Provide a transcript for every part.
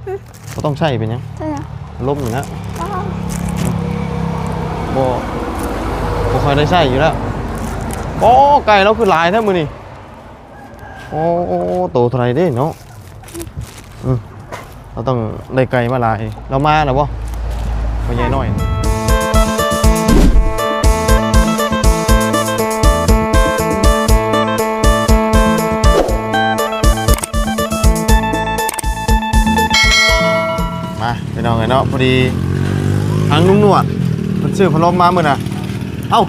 ບໍ່ຕ້ອງໃຊ້ເປັນຫຍັງ? ໃຊ້ຫຍັງ? ລົມນີ້ນະ. ບໍ່ ບໍ່ຄ່ອຍໄດ້ໃຊ້ຢູ່ແລ້ວ. ໂອ້ ໄກ່ລາວຄືຫຼາຍແທ້ມື້ນີ້. ໂອ້ ໂອ້ ໂຕເທົ່າໃດເດ້ເນາະ? ອືມ ເຮົາຕ້ອງໄດ້ໄກ່ມາຫຼາຍ. ລາວມາແລ້ວບໍ່? ພໍ່ໃຫຍ່ນ້ອຍ. ມາ ພີ່ນ້ອງເອີຍເນາະ, ພໍດີທາງລຸງໜວດເພິ່ນຊື້ພັດລົມມາມື້ນະ. ເອົ້າ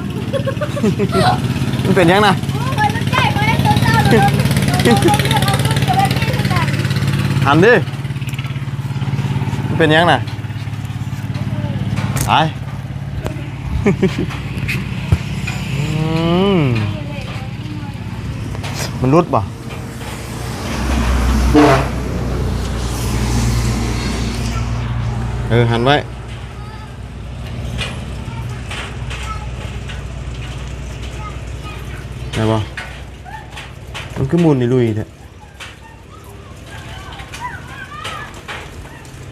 ມັນເປັນຫຍັງນະ? ຫັນເດ້ ມັນເປັນຫຍັງນະ? ຕາຍ. ອືມ ມັນຫຼຸດບໍ່? ເອີ ຫັນໄວ້ ໄດ້ບໍ່? ມັນຄືໝຸ່ນອີ່ລຸຍແທ້.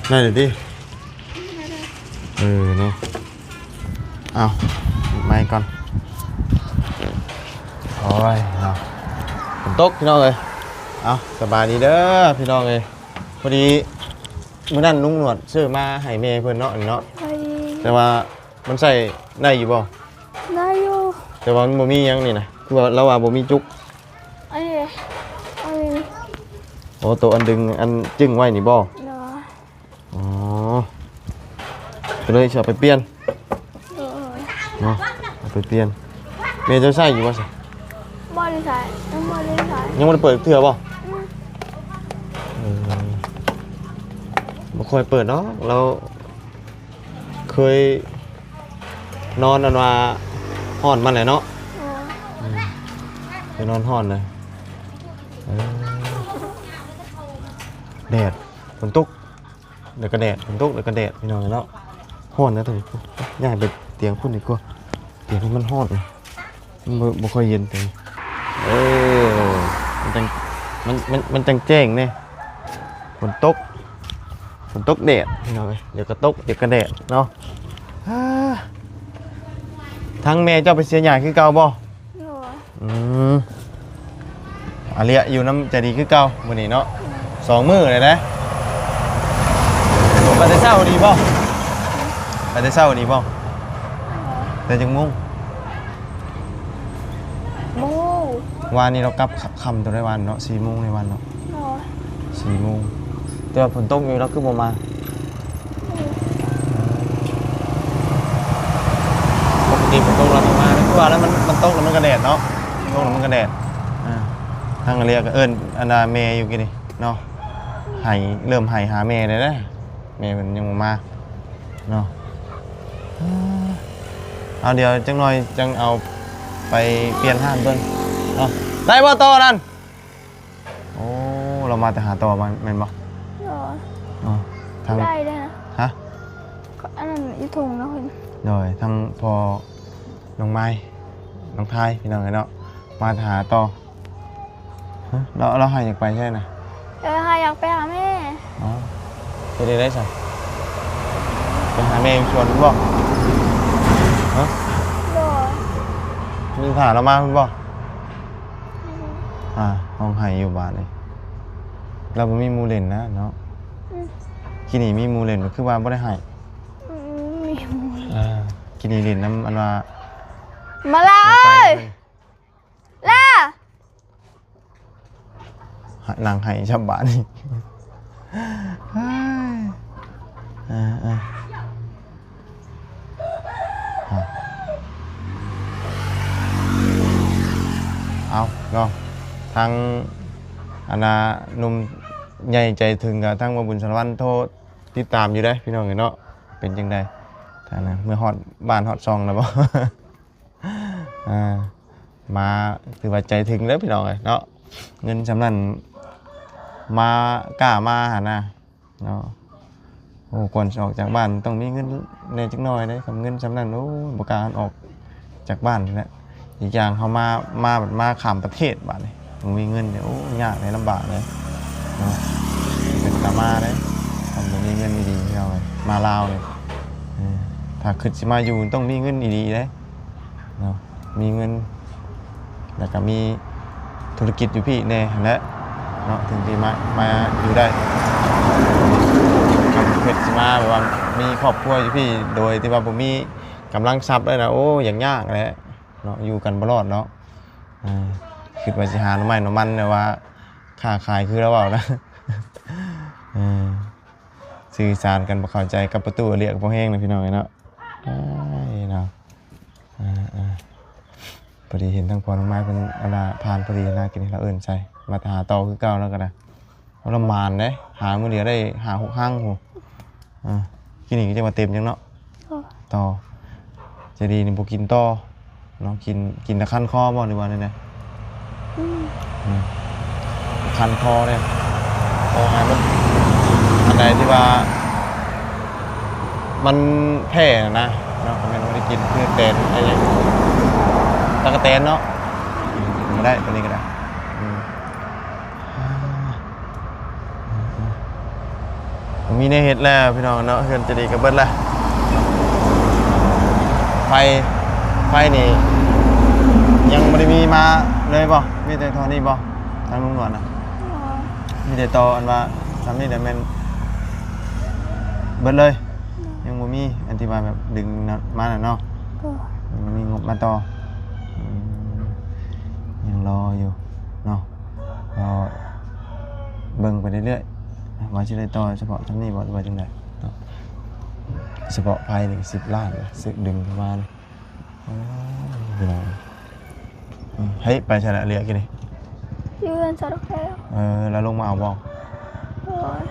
ໄດ້ແລ້ວຕິ? ເອີເນາະ. ເອົາ ປິດໄມກ່ອນ. ໂອ້ຍເນາະ ຝົນຕົກພີ່ນ້ອງເອີຍ. ເອົາ ສະບາຍດີເດີພີ່ນ້ອງເອີຍ. ພໍດີມື້ນັ້ນລຸງໜວດຊື້ມາໃຫ້ແມ່ເພິ່ນເນາະ ອັນນີ້ເນາະ. ແຕ່ວ່າມັນໃຊ້ໄດ້ຢູ່ບໍ່? ໄດ້ຢູ່ ແຕ່ວ່າມັນບໍ່ມີຫຍັງນີ້ນະ. ຄືວ່າລາວວ່າບໍ່ມີຈຸກ. ອັນນີ້ ອັນນີ້ ໂອ້ ໂຕອັນດຶງ ອັນຈຶ້ງໄວ້ນີ້ບໍ່? ໂດຍ. ອໍ ກໍເລີຍຊິເອົາໄປປ່ຽນ. ໂດຍ. ເນາະ ເອົາໄປປ່ຽນ. ແມ່ເຈົ້າໃຊ້ຢູ່ບໍ່ຊະ? ບໍ່ໄດ້ໃຊ້ ຍັງບໍ່ໄດ້ໃຊ້ ຍັງບໍ່ໄດ້ເປີດເທື່ອບໍ່? ອືມ ເອີ ບໍ່ຄ່ອຍເປີດດອກ ລາວ ເຄີຍນອນອັນວ່າຮ້ອນມາແຫຼະເນາະ. ໂດຍ. ອືມ ເຄີຍນອນຮ້ອນເລີຍ. ເອີ ແດດ ຝົນຕົກ ແລ້ວກໍແດດ ຝົນຕົກ ແລ້ວກໍແດດ ພີ່ນ້ອງເອີຍເນາະ. ຮ້ອນນະ ໂທ້ ຍ້າຍໄປຕຽງພຸ້ນດີກວ່າ ຕຽງນີ້ມັນຮ້ອນ. ບໍ່ ບໍ່ຄ່ອຍເຢັນປານໃດ. ເອີ ມັນຈັ່ງ ມັນ ມັນ ມັນຈັ່ງແຈ້ງເດ້. ຝົນຕົກ ຝົນຕົກແດດພີ່ນ້ອງເອີຍ ດຽວກໍຕົກ ດຽວກໍແດດເນາະ. ທາງແມ່ເຈົ້າໄປເສຍຫຍ້າຄືເກົ່າບໍ່? ໂດຍ. ອືມ ອາເລຍຢູ່ນຳໃຈດີຄືເກົ່າມື້ນີ້ເນາະ. ສອງມື້ແລ້ວນະ. ໄປແຕ່ເຊົ້ານີ້ບໍ່? ໄປແຕ່ເຊົ້ານີ້ບໍ່? ແຕ່ຈັກໂມງ? ບໍ່ຮູ້ ວານນີ້ລາວກັບຄ່ຳຕົວໃດວານເນາະ ສີ່ໂມງໃນວານເນາະ. ໂດຍ. ສີ່ໂມງ ແຕ່ວ່າຝົນຕົກຢູ່ ລາວຄືບໍ່ມາ? ອືມ ປົກກະຕິຝົນຕົກລາວຕ້ອງມາ ຄືວ່າແລ້ວ ມັນ ມັນຕົກແລ້ວມັນກະແດດເນາະ ຕົກແລ້ວມັນກະແດດ. ອ່າ ທາງອາເລຍກໍເອີ້ນອັນນ່າແມ່ຢູ່ກີ້ນີ້ເນາະ ໄຫ້ ເລີ່ມໄຫ້ຫາແມ່ແລ້ວເດ້. ແມ່ເພິ່ນຍັງບໍ່ມາເນາະ. ເອົາ ດຽວຈັກໜ່ອຍຈັ່ງເອົາໄປປ່ຽນຮ້ານເບິ່ງເນາະ. ໄດ້ບໍ່ຕໍ່ນັ້ນ? ໂອ້ ລາວມາແຕ່ຫາຕໍ່ ແມ່ນບໍ່? ໂດຍ. ອໍ ທາງ ໄດ້ເດ້ນະ. ຮະ? ອັນນັ້ນອີ່ຖົງນະເພິ່ນ. ໂດຍ ທາງພໍ່ນ້ອງໄມ້ ນ້ອງທາຍ ພີ່ນ້ອງເອີຍເນາະ ມາແຕ່ຫາຕໍ່. ຮະ ລາວ ລາວຫາຢາກໄປໃສນະ? ເອີ ຫາຢາກໄປຫາແມ່. ອໍ ເຮັດຈັ່ງໃດຊັ້ນ? ໄປຫາແມ່ຢູ່ສວນພຸ້ນບໍ່? ຮະ? ໂດຍ. ມີຖ້າລາວມາພຸ້ນບໍ່? ອືມ ອ່າ ຮ້ອງໄຫ້ຢູ່ບາດນີ້ ລາວບໍ່ມີໝູ່ຫຼິ້ນນະເນາະ. ອືມ ກີ້ນີ້ມີໝູ່ຫຼິ້ນ ຄືວ່າບໍ່ໄດ້ໄຫ້. ອືມ ມີໝູ່ຫຼິ້ນ ອ່າ ກີ້ນີ້ຫຼິ້ນນຳອັນວ່າ ມາລາເອີຍ ລາ ນັ່ງໄຫ້ຊະບາດນີ້. ເອີ ເອີ ເອົາເນາະ ທາງອັນນ່າ ໜຸ່ມໃຫຍ່ໃຈເຖິງ ກໍທາງບ່າວບຸນສາລະວັນໂທຕິດຕາມຢູ່ເດ້ ພີ່ນ້ອງເອີຍເນາະ. ເປັນຈັ່ງໃດ ທາງນັ້ນ ເມື່ອຮອດບ້ານຮອດຊ່ອງແລ້ວບໍ່? ອ່າ ມາ ຖືວ່າໃຈເຖິງເດີພີ່ນ້ອງເອີຍເນາະ. ເງິນຊ່ຳນັ້ນ ມາ ກ້າມາຫັ້ນນະເນາະ. ໂອ້ ກ່ອນຊິອອກຈາກບ້ານຕ້ອງມີເງິນແດ່ຈັກໜ້ອຍເດ້. ຄັນເງິນຊ່ຳນັ້ນ ໂອ້ຍ ບໍ່ກ້າອອກຈາກບ້ານແຫຼະ. ອີກຢ່າງເຮົາມາ ມາ ມາຂ້າມປະເທດບາດນີ້ ບໍ່ມີເງິນນີ້ ໂອ້ ຍາກເດ້ ລຳບາກເດ້ເນາະ. ເປັນຕາມາເດ້ ເຮົາ ບໍ່ມີເງິນອີ່ຫຼີ ພີ່ນ້ອງເອີຍ ມາລາວນີ້ ເອີ ຖ້າຄິດຊິມາຢູ່ ຕ້ອງມີເງິນອີ່ຫຼີເດ້ເນາະ ມີເງິນ ແລ້ວກໍມີທຸລະກິດຢູ່ພີ້ແດ່ຫັ້ນແຫຼະເນາະ ເຖິງຊິມາ ມາຢູ່ໄດ້. ຄັນຄິດຊິມາແບບວ່າມີຄອບຄົວຢູ່ພີ້ ໂດຍທີ່ວ່າບໍ່ມີກຳລັງຊັບເລີຍນະ ໂອ້ ຢາກຍາກແຫຼະເນາະ ຢູ່ກັນບໍ່ລອດເນາະ. ເອີ ຄິດວ່າຊິຫາໜໍ່ໄມ້ໜໍ່ມັນ ແຕ່ວ່າຄ້າຂາຍຄືລາວເວົ້ານະ ເອີ ສື່ສານກັນບໍ່ເຂົ້າໃຈກັບປະຕູອາເລຍກໍພໍແຮງນະ ພີ່ນ້ອງເອີຍເນາະ. ອ້າຍເນາະ ເອີໆ ພໍດີເຫັນທາງພໍ່ນ້ອງມາຍເພິ່ນອັນນ່າຜ່ານພໍດີນະ ກິນນີ້ລາວເອີ້ນໃສ່ ມາຫາຕໍ່ຄືເກົ່າລາວກໍໄດ້. ໂອ້ ລຳບາກເດ້ ຫາມື້ດຽວໄດ້ຫ້າຫົກຮັງພຸ້ນ. ອ່າ ກິນນີ້ກໍຈະວ່າເຕັມຈັ່ງເນາະ ຕໍ່ ຈະດີນີ້ບໍ່ກິນຕໍ່ເນາະ ກິນ ກິນແຕ່ຄັນຄໍບໍ່ ຫຼືວ່າແນວໃດ? ອືມ ຄັນຄໍເດ້ ເອົາໃຫ້ມັນ ອັນໃດທີ່ວ່າມັນແພ້ນະເນາະ ກໍແມ່ນບໍ່ໄດ້ກິນ ຄືແຕນ ອີຫຍັງ ຕັກກະແຕນເນາະ ກິນກໍໄດ້ ຕົວນີ້ກໍໄດ້. ອືມ ບໍ່ມີແນວເຮັດແລ້ວພີ່ນ້ອງເນາະ ເຮືອນຈະດີກໍເບິດລະ. ໄຟ ໄຟນີ້ຍັງບໍ່ໄດ້ມີມາເລີຍບໍ່? ມີແຕ່ທໍ່ນີ້ບໍ່? ທາງລຸງໜວດນະ ມີແຕ່ຕໍ່ອັນວ່າຊ່ຳນີ້ແຫຼະແມ່ນເບິດເລີຍ ຍັງບໍ່ມີອັນທີ່ວ່າແບບດຶງມານັ້ນເນາະ ຍັງບໍ່ມີງົບມາຕໍ່. ອືມ ຍັງລໍຢູ່ເນາະ ກໍເບິ່ງໄປເລື້ອຍໆ ວ່າຊິໄດ້ຕໍ່ສະເພາະຊ່ຳນີ້ບໍ່ ຫຼືວ່າຈັ່ງໃດເນາະ. ສະເພາະໄຟນີ້ສິບລ້ານ ຊື້ດຶງເຂົ້າມານີ້. ໂອ້ຍ ພີ່ນ້ອງ ເອີ ເຮີ້ຍ ໄປໃສລະ ເລຍກິນນີ້? ຢູ່ເຮືອນຊາວແກ້ວ. ເອີ ແລ້ວລົງມາເອົາບໍ່? ໂດຍ.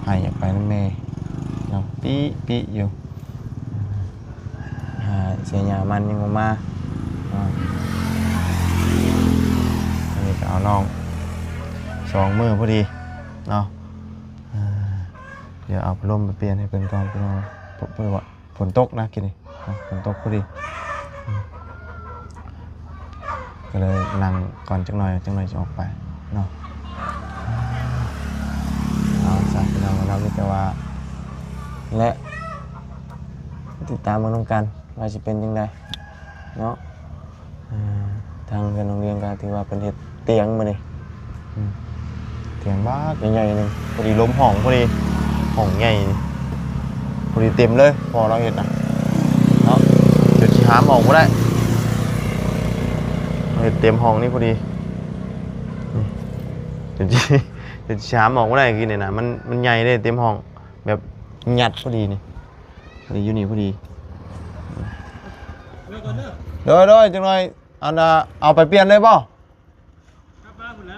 ໃຫ້ຢາກໄປນຳແມ່ເນາະ ປິໆຢູ່ ຫາເສຍຫຍ້າມັນຍັງບໍ່ມາເນາະ. ອັນນີ້ກໍເອົານ້ອງສອງມື້ພໍດີເນາະ. ເອີ ດຽວເອົາພັດລົມໄປປ່ຽນໃຫ້ເພິ່ນກ່ອນ ພີ່ນ້ອງ ເພາະວ່າ ຝົນຕົກນະ ກີ້ນີ້ ຝົນຕົກພໍດີ ກໍເລີຍນັ່ງກ່ອນຈັກໜ່ອຍ ຈັກໜ່ອຍຈະອອກໄປເນາະ. ເອົາຊະ ພີ່ນ້ອງເນາະ ມີແຕ່ວ່າ ແລະ ຕິດຕາມເບິ່ງນຳກັນວ່າຊິເປັນຈັ່ງໃດເນາະ. ອ່າ ທາງເຮືອນນ້ອງລຽງກໍຖືວ່າເພິ່ນເຮັດຕຽງມື້ນີ້ ອືມ ຕຽງບັກໃຫຍ່ໆໜຶ່ງ ພໍດີລົມຫ້ອງ ພໍດີຫ້ອງໃຫຍ່ນີ້ ພໍດີເຕັມເລີຍ ພໍລາວເຮັດນະເນາະ ຈົນຊິຫາມອອກບໍ່ໄດ້ ເຮັດເຕັມຫ້ອງນີ້ພໍດີ ອືມ ຈົນຊິ ຈົນຊິຫາມອອກບໍ່ໄດ້ກີ້ນີ້ນະ ມັນ ມັນໃຫຍ່ເດ້ ເຕັມຫ້ອງ ແບບຍັດພໍດີນີ້ ພໍດີຢູ່ນີ້ພໍດີ ໂດຍໆ ຈັກໜ່ອຍ ອັນນ່າ ເອົາໄປປ່ຽນເລີຍບໍ່? ກັບບ້ານພຸ້ນແຫຼະ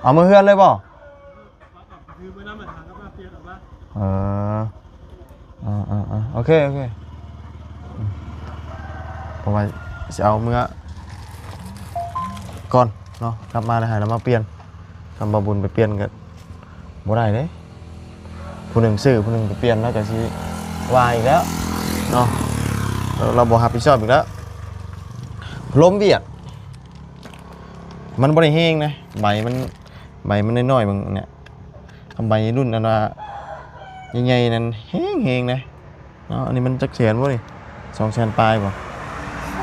ເອົາເມືອເຮືອນເລີຍບໍ່? ເອີ ເອີໆໆ ໂອເຄ ໂອເຄ ເພາະວ່າຊິເອົາເມືອກ່ອນເນາະ ກັບມາແລ້ວໃຫ້ລາວມາປ່ຽນ ຄັນບໍ່ບຸນໄປປ່ຽນກໍບໍ່ໄດ້ເດ້ ຜູ້ໜຶ່ງຊື້ ຜູ້ໜຶ່ງໄປປ່ຽນ ລາວກໍຊິວ່າອີກແລ້ວເນາະ ລາວບໍ່ຮັບຜິດຊອບອີກແລ້ວ. ພັດລົມຫວຽດ ມັນບໍ່ໄດ້ແຮງນະ ໃບມັນ ໃບມັນນ້ອຍໆ ເບິ່ງເນຍ ຄັນໃບລຸ້ນອັນວ່າໃຫຍ່ໆນັ້ນແຮງໆນະເນາະ. ອັນນີ້ມັນຈັກແສນບໍ່ນີ້? ສອງແສນປາຍບໍ່?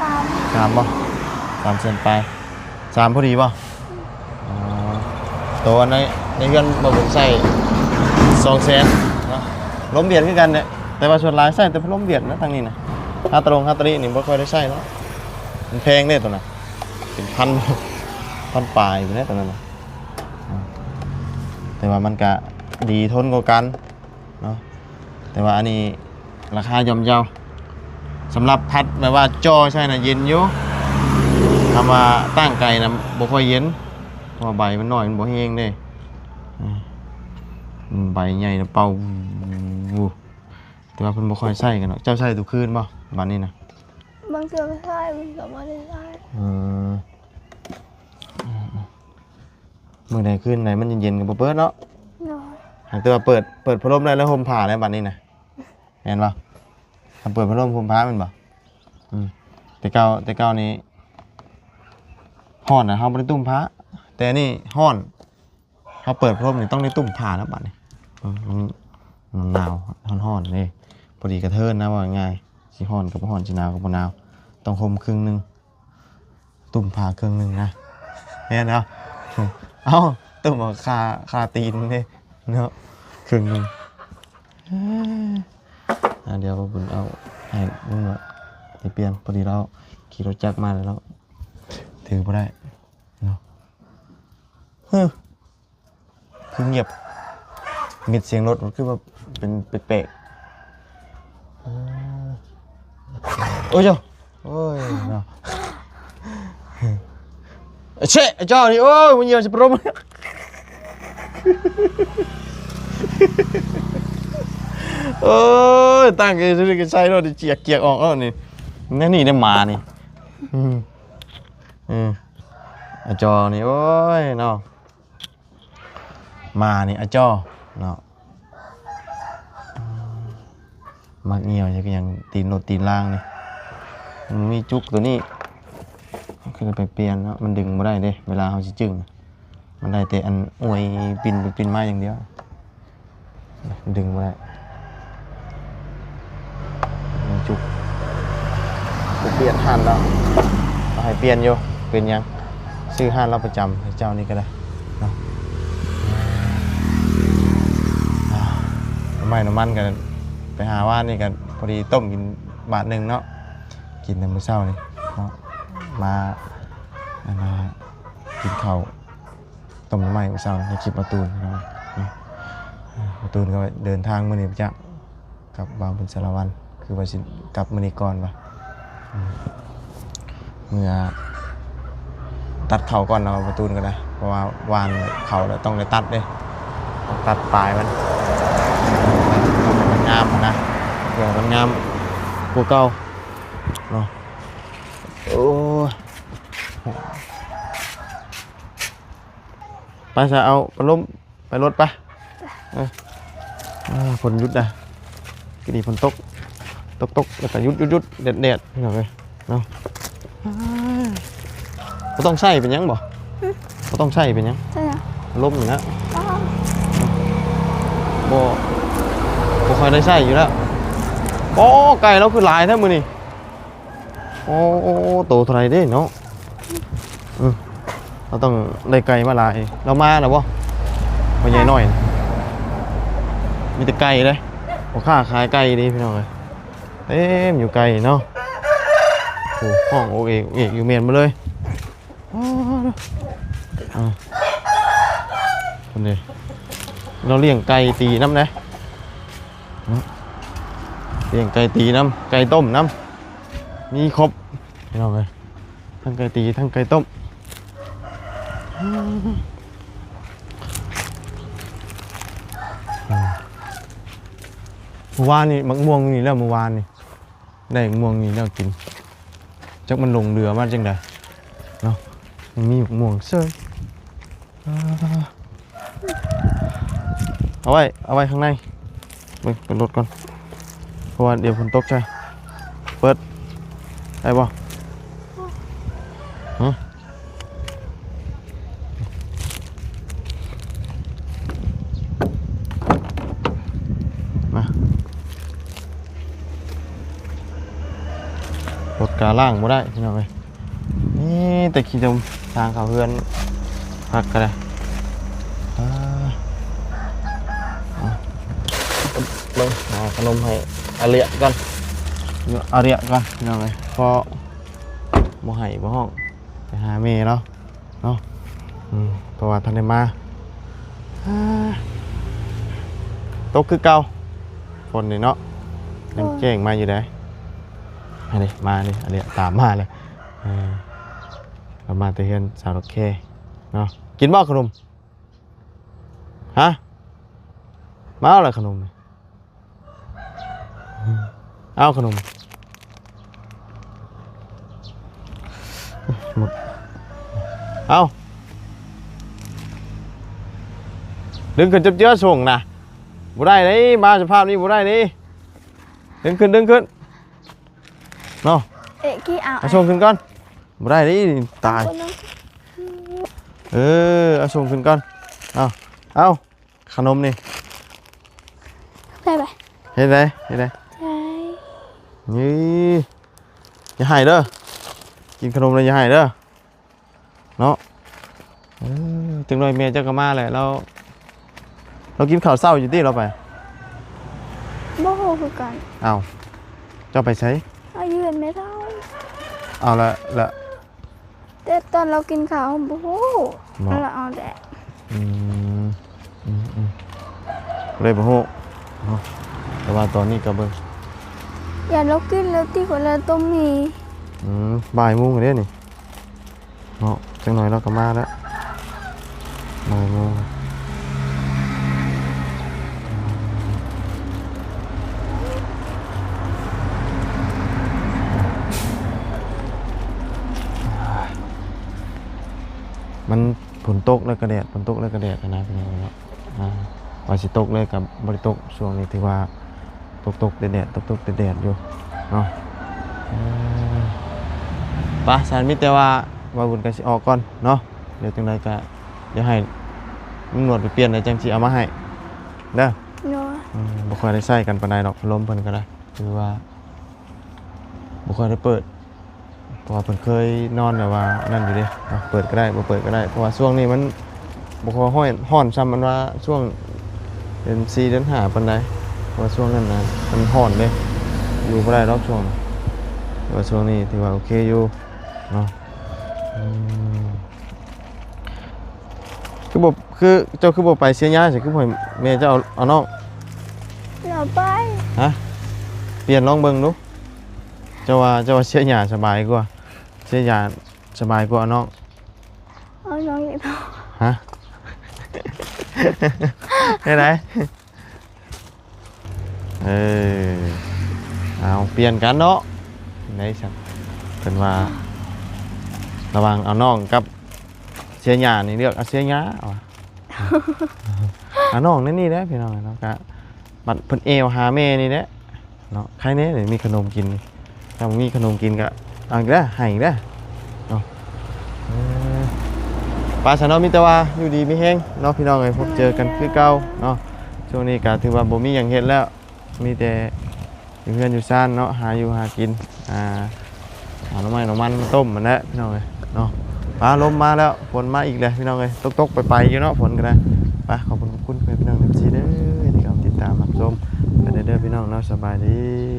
ສາມ ສາມບໍ່? ສາມແສນປາຍ ສາມພໍດີບໍ່? ອໍ ໂຕອັນໃນ ໃນເຮືອນບໍ່ບຸນໃຊ້ສອງແສນເນາະ ລົມຫວຽດຄືກັນແຫຼະ ແຕ່ວ່າສ່ວນຫຼາຍໃຊ້ແຕ່ພັດລົມຫວຽດນະ ທາງນີ້ນະ ຮາຕະລົງຮາຕະລິນີ້ບໍ່ຄ່ອຍໄດ້ໃຊ້ເນາະ ມັນແພງເດ້ໂຕນັ້ນ ເປັນພັນ ພັນປາຍພຸ້ນແຫຼະຕອນນັ້ນນະ ແຕ່ວ່າມັນກະດີທົນກວ່າກັນເນາະ ແຕ່ວ່າອັນນີ້ລາຄາຍ່ອມເຍົາ ສຳລັບພັດແບບວ່າຈ່ອໃສ່ນະເຢັນຢູ່ ຄຳວ່າຕັ້ງໄກນະບໍ່ຄ່ອຍເຢັນ ເພາະວ່າໃບມັນນ້ອຍ ມັນບໍ່ແຮງເດ້ ອືມ ໃບໃຫຍ່ນະເປົ່າ ແຕ່ວ່າເພິ່ນບໍ່ຄ່ອຍໃຊ້ກັນເນາະ. ເຈົ້າໃຊ້ທຸກຄືນບໍ່ ບາດນີ້ນະ? ບາງເທື່ອກໍໃຊ້ ບາງເທື່ອບໍ່ໄດ້ໃຊ້. ອືມ ມື້ໃດຄືນໃດມັນເຢັນໆກໍບໍ່ເປີດເນາະ. ໂດຍ. ຫາກແຕ່ວ່າເປີດ ເປີດພັດລົມໄດ້ແລ້ວຫົ່ມຜ້າແລ້ວບາດນີ້ນະ ແມ່ນບໍ່? ຄັນເປີດພັດລົມຫົ່ມຜ້າແມ່ນບໍ່? ອືມ ແຕ່ເກົ່າ ແຕ່ເກົ່ານີ້ຮ້ອນນະ ເຮົາບໍ່ໄດ້ຕຸ້ມຜ້າ ແຕ່ອັນນີ້ຮ້ອນ ເຮົາເປີດພັດລົມນີ້ຕ້ອງໄດ້ຕຸ້ມຜ້າແລ້ວບາດນີ້ ອືມ ມັນ ມັນໜາວ ຮ້ອນໆເດ້ ພໍດີກະເທີນນະ ເວົ້າງ່າຍໆ ຊິຮ້ອນກະບໍ່ຮ້ອນ ຊິໜາວກະບໍ່ໜາວ ຕ້ອງຫົ່ມເຄິ່ງໜຶ່ງ ຕຸ້ມຜ້າເຄິ່ງໜຶ່ງນະ ແມ່ນເນາະ ເອົ້າ ຕຸ້ມເອົາຄາ ຄາຕີນເດ້ເນາະ ເຄິ່ງໜຶ່ງ ອ່າ ດຽວບໍ່ບຸນເອົາໃຫ້ລຸງໜວດໄປປ່ຽນ ພໍດີລາວຂີ່ລົດຈັກມາແລ້ວ ຖືບໍ່ໄດ້ເນາະ ຮຶ ຄືງຽບ ມິດສຽງລົດມັນຄືວ່າເປັນແປກໆ ເອີ ໂອ້ຍ ໂອ້ຍເນາະ ເຊະ ເຈົ້ານີ້ ໂອ້ຍ ມັນຍ່ຽວຊິປະລົມ ໂອ້ຍ ຕັ້ງໃຈໃສ່ລົດ ຈຽກ ຈຽກອອກແລ້ວນີ້ ແນວນີ້ເດ້ໝານີ້ ອືມ ອືມ ອາຈໍນີ້ ໂອ້ຍເນາະ ໝານີ້ອາຈໍເນາະ ມັກຍ່ຽວຈັກຫຍັງ ຕີນລົດຕີນລາງນີ້ ມັນມີຈຸກໂຕນີ້ ຄືໄປປ່ຽນເນາະ ມັນດຶງບໍ່ໄດ້ເດ້ ເວລາເຮົາຊິຈຶ້ງ ມັນໄດ້ແຕ່ອັນອວຍປິ່ນໄປປິ່ນມາຢ່າງດຽວ ດຶງບໍ່ໄດ້ ມັນຈຸກ ໄປປ່ຽນຮ້ານລາວ ເຮົາໃຫ້ປ່ຽນຢູ່ ເປັນຫຍັງ ຊື້ຮ້ານລາວປະຈຳ ໃຫ້ເຈົ້ານີ້ກະໄດ້ເນາະ ນ້ຳໄມ້ນ້ຳມັນກະໄປຫາວານນີ້ກະພໍດີຕົ້ມກິນບາດໜຶ່ງເນາະ ກິນແຕ່ມື້ເຊົ້ານີ້ເນາະ ມາ ອັນນ່າ ກິນເຂົ້າ ຕົ້ມໜໍ່ໄມ້ມື້ເຊົ້າໃນຄລິບບ່າວຕູນເນາະ ບ່າວຕູນກະເດີນທາງມື້ນີ້ໄປຈັກກັບບ່າວບຸນສາລະວັນ ຄືວ່າຊິກັບມື້ນີ້ກ່ອນວ່າ ເມືອຕັດເຂົ້າກ່ອນເນາະ ບ່າວຕູນກະໄດ້ ເພາະວ່າຫວ່ານເຂົ້າແລ້ວຕ້ອງໄດ້ຕັດເດ້ ຕັດປາຍມັນ ງາມຫັ້ນນະ ເພື່ອມັນງາມກວ່າເກົ່າເນາະ ໂອ້ຍ. ໄປຊະ ເອົາພັດລົມໄປລົດໄປ ເອີ ອ່າ ຝົນຢຸດນະ ກີ້ນີ້ຝົນຕົກ ຕົກໆ ແລ້ວກະຢຸດໆ ແດດໆ ພີ່ນ້ອງເອີຍເນາະ ອ່າ ບໍ່ຕ້ອງໃຊ້ເປັນຫຍັງບໍ່? ຫຶ ບໍ່ຕ້ອງໃຊ້ເປັນຫຍັງ? ໃຊ້ຫຍັງ? ພັດລົມນີ້ນະ ອໍ ບໍ່ ບໍ່ຄ່ອຍໄດ້ໃຊ້ຢູ່ແລ້ວ ໂອ້ ໄກ່ລາວຄືຫຼາຍແທ້ມື້ນີ້. ໂອ້ ໂອ້ ໂຕເທົ່າໃດເດ້ເນາະ ອື ເຮົາຕ້ອງໄດ້ໄກ່ມາຫຼາຍ ລາວມາແລ້ວບໍ່? ພໍ່ໃຫຍ່ນ້ອຍ ມີແຕ່ໄກ່ເດ້ ພໍ່ຄ້າຂາຍໄກ່ເດ້ພີ່ນ້ອງເອີຍ ເຕັມຢູ່ໄກ່ເນາະ ໂອ້ ຮ້ອງໂອກເອກໂອກເອກຢູ່ ແມ່ນໝົດເລີຍ ອໍ ເອີ ເພິ່ນເດ້ ລາວລ້ຽງໄກ່ຕີນຳເດ້ ລ້ຽງໄກ່ຕີນຳ ໄກ່ຕົ້ມນຳ ມີຄົບພີ່ນ້ອງເອີຍ ທັງໄກ່ຕີ ທັງໄກ່ຕົ້ມ ມື້ວານນີ້ໝາກມ່ວງຢູ່ນີ້ແລ້ວ ມື້ວານນີ້ ໄດ້ໝາກມ່ວງນີ້ແລ້ວກິນ ຈັກມັນຫຼົງເຫຼືອມາຈັ່ງໃດເນາະ ມັນມີໝາກມ່ວງເສີຍ ເອົາໄວ້ ເອົາໄວ້ຂ້າງໃນ ເບິ່ງ ເປີດລົດກ່ອນ ເພາະວ່າດຽວຝົນຕົກໃສ່ ເປີດ ໄດ້ບໍ່? ຫຶ? ມາ ລົດກະລ້າງບໍ່ໄດ້ພີ່ນ້ອງເອີຍ ມີແຕ່ຂີ້ຕົມ ທາງເຂົ້າເຮືອນພັກກະໄດ້ ອ່າ ອ່າ ເບິ່ງ ຫາຂະໜົມໃຫ້ອາເລຍກ່ອນ ອາເລຍກ່ອນພີ່ນ້ອງເອີຍ ເພາະບໍ່ໄຫ້ບໍ່ຮ້ອງ ໄປຫາແມ່ລາວເນາະ ອືມ ເພາະວ່າທັນໄດ້ມາ ອ່າ ຕົກຄືເກົ່າ ຝົນນີ້ເນາະ ຍັງແຈ້ງມາຢູ່ເດ້ ອັນນີ້ມານີ້ ອາເລຍຕາມມາເລີຍ ເອີ ເຮົາມາແຕ່ເຮືອນສາວດອກແຄເນາະ ກິນບໍ່ຂະໜົມ? ຮະ ມາເອົາລະຂະໜົມ ເອົາຂະໜົມ ໝົດ ເອົາ ດຶງຂຶ້ນຈັບເຈືອສົ່ງນະ ບໍ່ໄດ້ເດ້ ມາສະພາບນີ້ບໍ່ໄດ້ເດ້ ດຶງຂຶ້ນ ດຶງຂຶ້ນ ເນາະ ເອະ ກີ້ເອົາ ເອົາສົ່ງຂຶ້ນກ່ອນ ບໍ່ໄດ້ເດ້ ຕາຍ ເອີ ເອົາສົ່ງຂຶ້ນກ່ອນ ເອົາ ເອົາ ຂະໜົມນີ້ ເຮັດໃດ ເຮັດໃດ? ໃຈ ນີ້ ຢ່າໄຫ້ເດີ ກິນຂະໜົມແລ້ວຢ່າໄຫ້ເດີ ເນາະ. ເອີ ຈັກໜ່ອຍແມ່ເຈົ້າກໍມາແຫຼະ. ລາວ ລາວກິນເຂົ້າເຊົ້າຢູ່ຕິ? ລາວໄປ ບໍ່ຮູ້ຄືກັນ. ອ້າວ ເຈົ້າໄປໃສ? ເອົາຢູ່ເຮືອນແມ່ເຖົ້າ. ເອົາລະ ລະ ແຕ່ຕອນລາວກິນເຂົ້າບໍ່ຮູ້ ບໍ່ ລາວເອົາແຫຼະ. ອືມ ອືມ ອືມ ເລີຍບໍ່ຮູ້ເນາະ ແຕ່ວ່າຕອນນີ້ກໍເບິ່ງ ຢ້ານລາວກິນແລ້ວຕິ ຂ້ອຍລະຕົ້ມໝີ່. ອືມ ບ່າຍໂມງແລ້ວນີ້ເນາະ ຈັກໜ່ອຍລາວກໍມາແລ້ວ ບ່າຍໂມງ. ມັນຝົນຕົກແລ້ວກໍແດດ ຝົນຕົກແລ້ວກໍແດດນະ ພີ່ນ້ອງເນາະ. ອ່າ ວ່າຊິຕົກເລີຍກໍບໍ່ໄດ້ຕົກ ຊ່ວງນີ້ຖືວ່າຕົກໆແດດໆ ຕົກໆແດດໆຢູ່ເນາະ. ເອີ ໄປ ຊັ້ນມີແຕ່ວ່າບ່າວບຸນກໍຊິອອກກ່ອນເນາະ ດຽວຈັ່ງໃດກໍ ດຽວໃຫ້ລຸງໜວດໄປປ່ຽນ ແລ້ວຈັ່ງຊິເອົາມາໃຫ້ເດີ. ໂດຍ ອືມ ບໍ່ຄ່ອຍໄດ້ໃຊ້ກັນປານໃດດອກ ພັດລົມເພິ່ນກໍໄດ້ ຄືວ່າບໍ່ຄ່ອຍໄດ້ເປີດ ເພາະວ່າເພິ່ນເຄີຍນອນແບບວ່ານັ້ນຢູ່ເດ້ ເນາະ ເປີດກໍໄດ້ ບໍ່ເປີດກໍໄດ້ ເພາະວ່າຊ່ວງນີ້ມັນບໍ່ຄ່ອຍຮ້ອນ ຮ້ອນຊ່ຳອັນວ່າຊ່ວງເດືອນສີ່ ເດືອນຫ້າປານໃດ ເພາະວ່າຊ່ວງນັ້ນນະມັນຮ້ອນເດ້ ຢູ່ບໍ່ໄດ້ດອກຊ່ວງ ແຕ່ວ່າຊ່ວງນີ້ຖືວ່າໂອເຄຢູ່ເນາະ. ອືມ ຄືບໍ່ ຄືເຈົ້າຄືບໍ່ໄປເຊຍຫຍ້າ ຄືບໍ່ໃຫ້ແມ່ເຈົ້າເອົາ ເອົານ້ອງ? ເອົາໄປ ຮະ? ປ່ຽນລອງເບິ່ງດູ ເຈົ້າວ່າ ເຈົ້າວ່າເຊຍຫຍ້າສະບາຍກວ່າ ເຊຍຫຍ້າສະບາຍກວ່າເອົານ້ອງ? ເອົານ້ອງອີກແລ້ວ ຮະ? ໄດ້ໄດ? ເອີ ເອົາ ປ່ຽນກັນເນາະ ໄດ້ຊັ້ນ ເພິ່ນວ່າ ລະຫວ່າງເອົານ້ອງກັບເຊຍຫຍ້ານີ້ ເລືອກເອົາເຊຍຫຍ້າວ່າ ເອົານ້ອງໃນນີ້ແຫຼະ ພີ່ນ້ອງເນາະ ກະບັດເພິ່ນແອວຫາແມ່ນີ້ແຫຼະເນາະ ໃຄແດ່ໄດ້ມີຂະໜົມກິນນີ້ ຖ້າບໍ່ມີຂະໜົມກິນກະ ເອົາອີກແລ້ວ ໃຫ້ອີກແລ້ວເນາະ. ເອີ ໄປຊະເນາະ ມີແຕ່ວ່າຢູ່ດີມີແຮງເນາະ ພີ່ນ້ອງເອີຍ ພົບເຈີກັນຄືເກົ່າເນາະ. ຊ່ວງນີ້ກະຖືວ່າບໍ່ມີຫຍັງເຮັດແລ້ວ ມີແຕ່ຢູ່ເຮືອນຢູ່ຊານເນາະ ຫາຢູ່ຫາກິນ ອ່າ ຫາໜໍ່ໄມ້ໜໍ່ມັນມາຕົ້ມຫັ້ນແຫຼະ ພີ່ນ້ອງເອີຍເນາະ. ຟ້າລົມມາແລ້ວ ຝົນມາອີກແລ້ວ ພີ່ນ້ອງເອີຍ ຕົກໆໄປໆຢູ່ເນາະ ຝົນກໍໄດ້. ໄປ ຂອບຄຸນ ຂອບຄຸນ ພີ່ນ້ອງ ເອັຟຊີ ເດີ ທີ່ເຂົ້າມາຕິດຕາມຮັບຊົມກັນເດີ ພີ່ນ້ອງເນາະ ສະບາຍດີ.